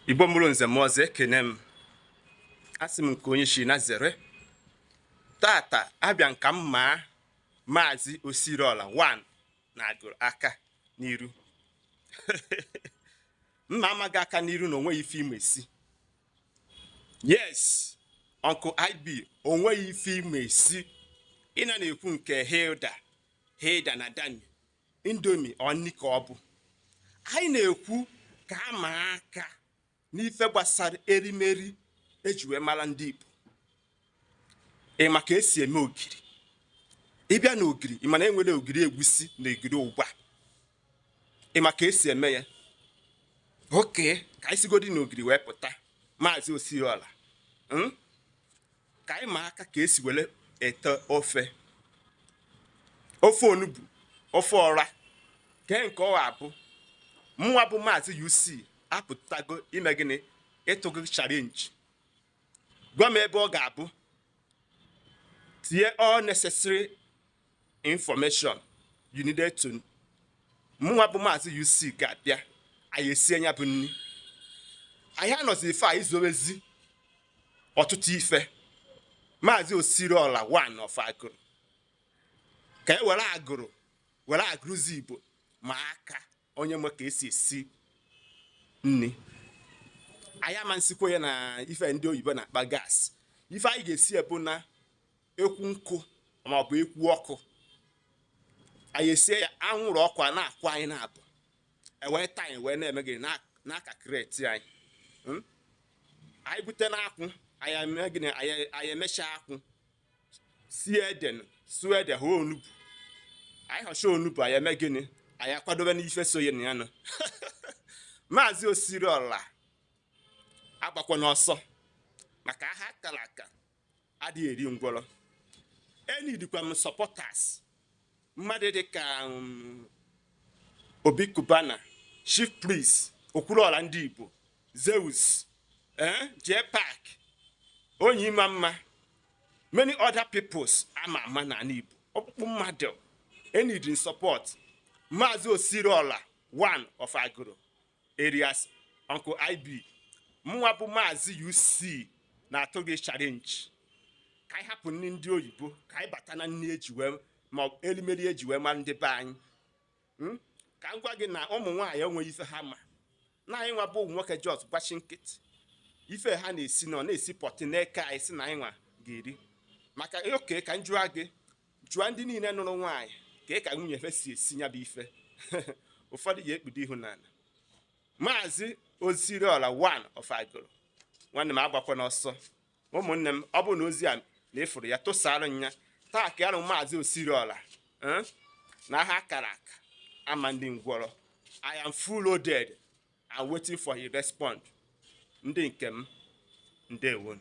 Igbo mụrụ nze m ọzọ, ekene m. Asị m nke onye shi na zere. Tata abịa nka m maa Maazị Osiriọla 1 na Agụrụ aka n'iru. Mma amaghị aka n'iru na onweghị ife ime esi. Yes, Uncle IB, onweghị ife ime esi. Ị na na-ekwu nke Hilda Hilda na Dami Indomie ọnị ka ọ bụ. Anyị na-ekwu ka a ma aka n'ife gbasara erimeri eji wee mara ndị Igbo. Ị ma ka esi eme ogiri? Ịbịa na ogiri, ị ma na enwere ogiri egwusi na ogiri ụgba? Ị ma ka esi eme ya? Okay, ka anyị sigodi na ogiri wee pụta. Maazị Osiriọla, Ka anyị ma aka ka esi were ete ofe, ofe onugbu, ofe ọra, kee nke ọ abụ. Mụnwa bụ Maazị UC apụtago ime gịnị? Ịtụ gị challenge. Gwa m ebe ọ ga-abụ, tinye all necessary information you needed to. Mụnwa bụ Maazị UC ga-abịa, anyị esie ya bụ nri. Anyị anọzi ife a izowezi ọtụtụ ife. Maazị Osiriọla 1 of Agụrụ, ka e were Agụrụ were agụrụzi Igbo ma aka onye nwe ka esi esi nri. Anyị ama nsikwa ya na ife ndị oyibo na-akpa gas. Ife anyị ga-esi ebu na ekwu nkụ maọbụ ekwu ọkụ. Anyị esie ya, anwụrụ ọkụ a na-akwụ anyị na-abụ ewee taa, anyị wee na-eme gịnị n'aka kreti anyị. Anyị bute n'akwụ, anyị eme gịnị? Anyị emechaa akwụ, sie ede, sụọ ede, hụọ onugbu. Anyị họcha onugbu, anyị eme gịnị? Anyị akwadobe n'ife so ya na ya nọ. Maazị Osiriọla, agbakwa n'ọsọ maka aha akara aka adịghị eri ngwọrọ. Enidikwa m supporters, mmadụ dịka Obi Cubana, Chief Priest, Okwuluọra ndị Igbo, Zeus, Jee Park, onye ịma mma, many other peoples ama ama n'ala Igbo, ọkpụkpụ mmadụ. Enidin support. Maazị Osiriọla 1 of Agụrụ areas, Uncle IB, mụnwa bụ Maazị UC na-atụ gị challenge ka anyị hapụ nri ndị oyibo, ka anyị bata na nri eji wee ma ọ bụ erimeri eji wee mara ndị be anyị. Ka m gwa gị na ụmụ nwaanyị enweghị ife ha ma na anyị nwa bụ ụmụ nwoke just gbachi nkịtị. Ife ha na-esi nọ na-esi pọtị n'eke anyị si na anyị nwa ga-eri maka oke. Ka m jụọ gị, jụọ ndị niile nụrụ nwaanyị ka ị ka nwunye fe si esi ya bụ ife. Ụfọdụ ga-ekpudo ihu n'ala. Maazị Osiriọla 1 of Agụrụ, nwanne m, agbakwa n'ọsọ. Ụmụnne m, ọ bụrụ na ozi a na ịfụrụ ya, tụsara nya taa ka ya Maazị Osiriọla, na aha akara aka ama ndị ngwọrọ. I am full loaded and waiting for his response. Ndị nke m, ndewonu.